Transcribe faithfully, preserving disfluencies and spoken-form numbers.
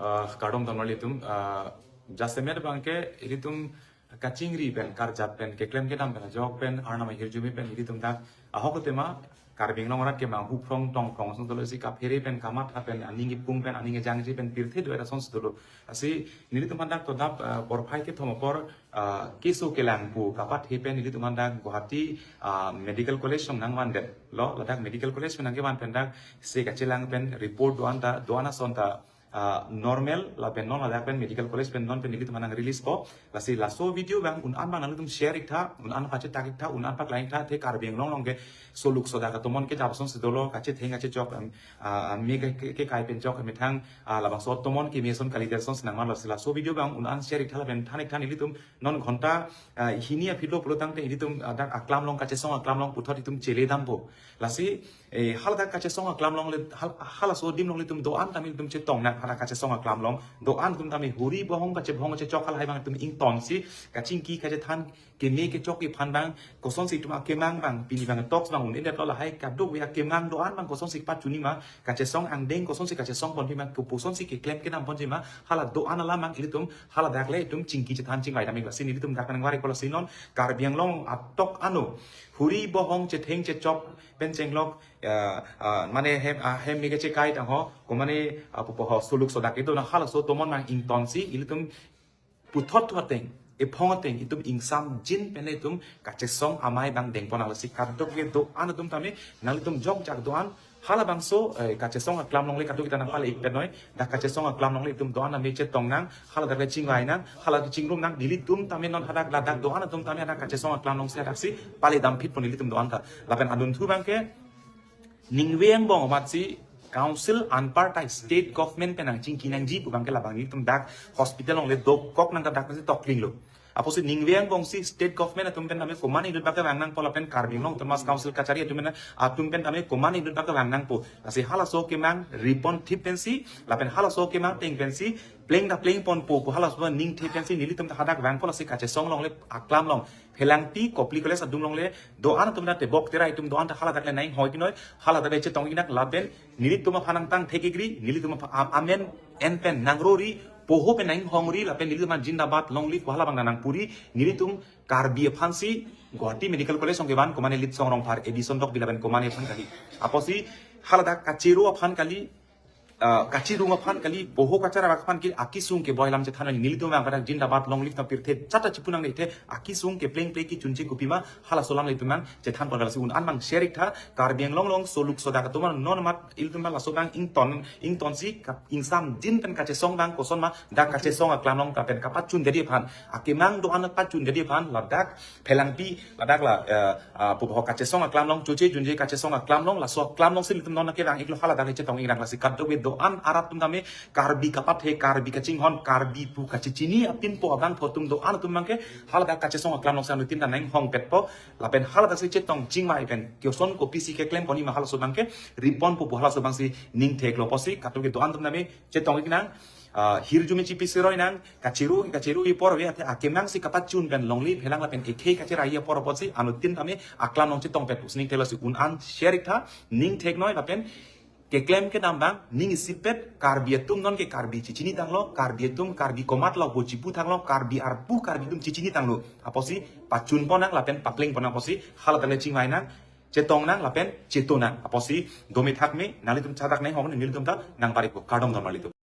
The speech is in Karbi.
Ah, kardom don marli atum, ah, jasemet abangke ilitum kachingri pen, karjap pen, keklem kedam pen, ajok pen, Arnam ahirjume pen, ilitum dak ahok tema Karbi Anglong arat kemang huphrong tongphrong asonsi dolo, si kaphere pen, kamatha pen, aning ipung pen, aning ejangji pen, pirthe do-et asonsi dolo. Lasi nelitum aphan dak todap, ah, porphai kethom apor, ah, keso kelang pu kapathe pen nelitum aphan dak Guwahati, ah, Medical College along nangvandet lo. Ladak Medical College pen nangkevan pen dak se kachelang pen report do-an ta, do-an ason ta, ah, normal, lapen non ladak pen Medical College pen non pen nelitum aphan nang release po. Lasi laso video abang un-an abang nanglitum share iktha, un-an pachetak iktha, un-an paklang iktha, athe Karbi Anglong along ke soluk sodak atomon kejap asonsi dolo, kachetheng kachechok, em, ah, ah, me ke, ke, kekai pen chok, methang, ah, labangso atomon keme ason kalidet asonsi nangman lo. Lasi laso video abang un-an share iktha lapen than iktha, nelitum non ghonta, ah, hini aphi lo pulo tangte ilitum, ah, dak aklam along, kachesong aklam along puthot itum chele dampo. Lasi, eh, haladak kachesong aklam along le, hal-, halaso adim along ilitum do-an tame ilitum chetong nang, hadak kachesong aklam along do-an atum tame huri bohong kachebohong kachechok halahai abang itum ingtonsi, kachingki kachethan keme kechokji aphan abang, kosonsi itum akemang abang, pini abang talks abang un-edet lo, lahai kadokave akemang do-an abang kosonsi pachunji ma, kachesong angdeng kosonsi kachesong ponji ma, kopusonsi keklem kedam ponji ma, hala do-an alam abang ilitum haladak le itum chingki chethan chingvai dam ik. Lasi nelitum dak nangvar ikpo, lasi non Karbi Anglong atok ano huri bohong chetheng chechok pen chenglok, ah, ah, mane hem, ah, hem me kechekai tang ho, komane, ah, pupo ho, soluk sodak itum na, halaso atomon abang ingtonsi ilitum puthot thu ateng, ephong ateng itum ingsamjin pen itum kachesong amei abang dengpon nang. Lasi kadokave do-an atum tame nanglitum jokjak do-an, halabangso, eh, kachesong aklam along le kadokave ta nangpale ik pen noi, dak kachesong aklam along le itum do-an tame chetong nang, haladak le chingvai nang, haladak chingrum nang, nelitum tame non hadak ladak do-an atum tame hadak kachesong aklam alongsi hadaksi pale damphitpo nelitum do-an ta. Lapen adunthu abangke ningve angbong amatsi council anpartai state government pen nangchingki nangji pu abangke labang nelitum dak hospital along le dokok nang, dak pensi tokling lo. Apotsi ningve angbongsi state government atum pen tame komat inut abangke vang nangpo lapen Karbi Anglong Autonomous Council kachari atum pen, atum pen tame komat inut abangke vang nangpo. Lasi halaso akemang ripon thip pensi, lapen halaso akemang ateng pensi pleng da pleng ponpo pu halaso aning thip pensi nelitum ta hadak vangpo. Lasi kachesong along le aklam along Phelangpi Kopili College adung along le do-an atum ta tebok terai atum do-an ta haladak le nang-inghoi kinoi, haladak le chetong ik nang lapen nelitum aphan nangtang thek ikri, nelitum aphan am-, amen en pen nangrori, poho pen nang-inghongri, lapen nelitum aphan zindabad long live hala abang nangpuri, nelitum Karbi aphansi Guwahati Medical College along kevan komane Litsong Rongphar, Edison Tokbi lapen komane aphan kali. Apotsi haladak kachero aphan kali, ah, kachirung aphan kali, poho kachara aphan kali, akesung keboi alam chethan nang, nelitum abang pada zindabad long live ta pirthe chata chipu nangne, athe akesung kepleng pleng kechunche kopima, halaso alam le itum abang chethan pon. Lasi un-an abang share iktha, Karbi Anglong along soluk sodak atum non mat ilitum abang laso abang ington, ingtonsi ka-, ingsamjin pen kachesong abang koson ma, dak kachesong aklam along kapen kapachundetji aphan, akemang do-an pachundetji aphan, ladak Phelangpi, ladak la, eh, ah, pupo ho, kachesong aklam along, choche junje kachesong aklam along, laso aklam alongsi nelitum non nangkevang iklo, haladak le chetong ik nang. Lasi kadokave do-an arat atum tame Karbi kapathe, Karbi kachinghon, Karbi pu kachechini apinpo abangphu atum do-an atum abangke haladak kachesong aklam alongsi anuttin ta nang-inghongpetpo, lapen haladaksi chetong chingvai pen koson kopisi keklem ponji ma halaso abangke riponpo pu halaso abangsi ning theklo. Apotsi kadokave do-an atum tame chetong ik nang, ah, hirjume chipi siroi nang, kachero, kachero apor ave, athe akemangsi kapachun pen longle phelang lapen ekhei kacherai apor apotsi anuttin tame aklam along chetongpet pusi ning theklo. Lasi un-an share iktha, ning theknoi lapen keklem kedam abang ning isipet, Karbi atum non ke Karbi chechini tanglo, Karbi atum Karbi komat lo ho chipu tanglo, Karbi arpu Karbi atum chechini tanglo. Apotsi pachun pon nang lapen papleng pon nang, apotsi haladak le chingvai nang, chetong nang lapen cheto nang. Apotsi dome thakme nanglitum chadak nang hong nelitum ta nangvar ikpo, kardom don marli atum.